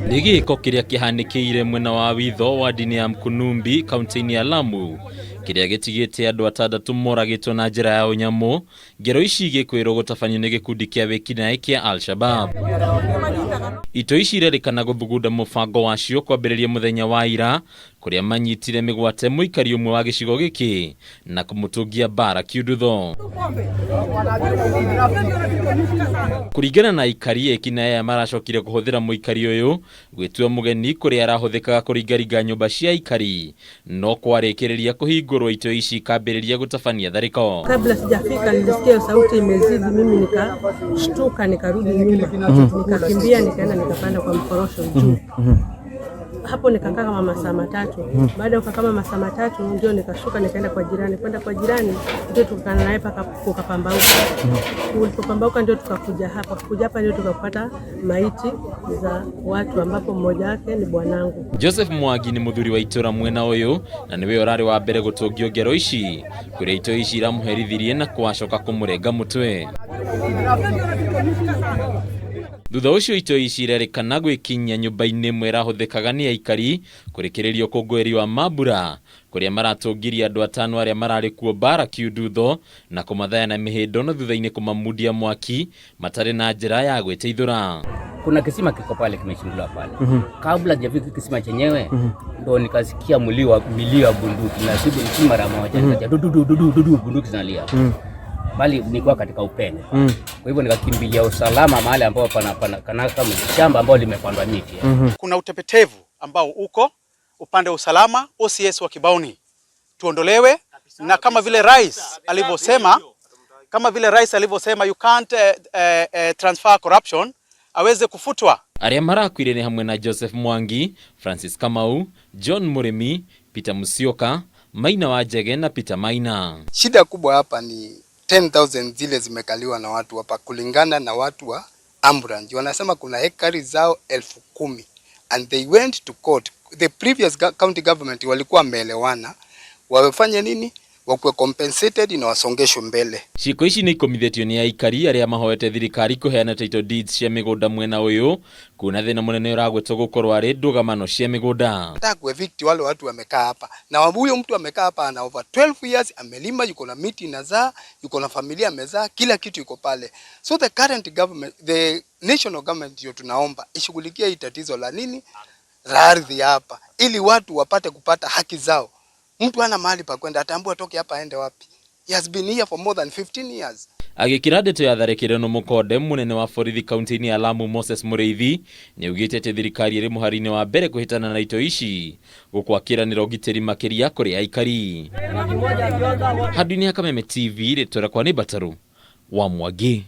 Nĩ gĩko kĩrĩa kĩhanĩkĩire mwena wa Witho wadi-inĩ ya Mkunumbi kaunti-inĩ ya Lamu kĩrĩa gĩtigĩte andũ atandatũ moragĩtwo na njĩra ya ũnyamũ, ngero ici igĩkwĩrwo gũtabanio nĩ gĩkundi kĩa wĩkinaĩ kĩa Al-Shabab. Itoi ici irerĩkana gũthugunda mũbango wacio kwambĩrĩria mũthenya wa ira kũrĩa manyitire mĩgwate mũikari ũmwe wa gĩcigo gĩkĩ na kũmũtũngia mbara kiundutho. Kũringana na aikari, ekinaĩ aya maracokire kũhũthĩra mũikari ũyũ gwĩtua mũgeni kũrĩa arahũthĩkaga kũringaringa nyũmba cia aikari, no kwarĩkĩrĩria kũhingũrwo itoi ici ikambĩrĩria gũtabania tharĩko. Kabla sijafika nilisikia sauti imezidi, mimi nikashtuka, nikarudi nyuma, nikakimbia, nikaenda nikapanda kwa mkorosho juu. Hapo nikakaa kama masaa 3. Baada ya kukaa kama masaa 3 ndio nikashuka nikaenda kwa jirani. Kwenda kwa jirani ndio tukakaa naye paka kukapambauka. Ulipopambauka ndio tukakuja hapa. Kuja hapa ndio tukapata maiti za watu ambapo mmoja wake ni bwanangu. Joseph Mwangi ni muthuri wa itura mwena uyu na niwe urari wa mbere gutungio ngero ici kuria itoi ici iramuherithirie na kwacoka kumurenga mutwe. Thutha ucio itoi ici irerĩkana gwĩkinyia nyũmba-inĩ ĩmwe ĩrahũthĩkaga nĩ aikari kũrĩkĩrĩria ũkũngũĩri wa mambura kũrĩa maratũngirie andũ atano arĩa mararĩ kuo mbara kiundutho na kũmathaya na mĩhĩndo na thutha-inĩ kũmamundia mwaki matarĩ na njĩra ya gwĩteithũra. Kuna kisima kiko pale kimechimbuliwa pale. Kabla sijafika kisima chenyewe ndo nikasikia milio ya bunduki na si mara moja. Nikaja du, du, du, du, du, du, du, bunduki zinalia. Bali nilikuwa katika upene. Kwa hivyo nikakimbilia usalama mahali ambapo pana kana kama shamba ambalo limepandwa miti. Kuna utepetevu ambao uko upande wa usalama, OCS wa Kibaoni tuondolewe, na kama vile rais alivyosema, kama vile rais alivyosema you can't transfer corruption, aweze kufutwa. Arĩa marakuire nĩ hamwe na Joseph Mwangi, Francis Kamau, John Murimi, Peter Musyoka, Maina wa Njege na Peter Maina. Shida kubwa hapa ni 10,000 zile zimekaliwa na watu hapa kulingana na watu wa ambulance. Wanasema kuna hekari zao 10,000 and they went to court. The previous county government walikuwa wameelewana wafanye nini, wakuwe compensated na wasongeshwe mbele. Ciĩko ici nĩ ikomithĩtio nĩ aikari arĩa mahoete thirikari kũheana title deeds cia mĩgũnda mwena ũyũ, kuona thĩna mũnene ũragwetwo gũkorwo arĩ ndũgamano cia mĩgũnda. Nataka kuevict wale watu wamekaa hapa, na huyo mtu amekaa hapa ana over 12 years, amelima, yuko na miti inazaa, yuko na familia amezaa, kila kitu yuko pale. So the current government, the national government ndio tunaomba ishughulikie hii tatizo la nini la ardhi hapa, ili watu wapate kupata haki zao. Mtu hana mahali pa kwenda, atambua atoke hapa aende wapi? He has been here for more than 15 years. Agĩkĩra ndeto ya tharĩkĩro ĩno mũkonde, mũnene wa borithi kaunti-inĩ ya Lamu Moses Mũrĩithi nĩaugĩte atĩ thirikari ĩrĩ mũhari-inĩ wa mbere kũhĩtana na itoi ici gũkũ akĩranĩra ũgitĩri makĩria kũrĩ aikari. Handũ-inĩ ha Kameme TV, rĩtwa rĩakwa nĩ Mbataru wa Mwangi.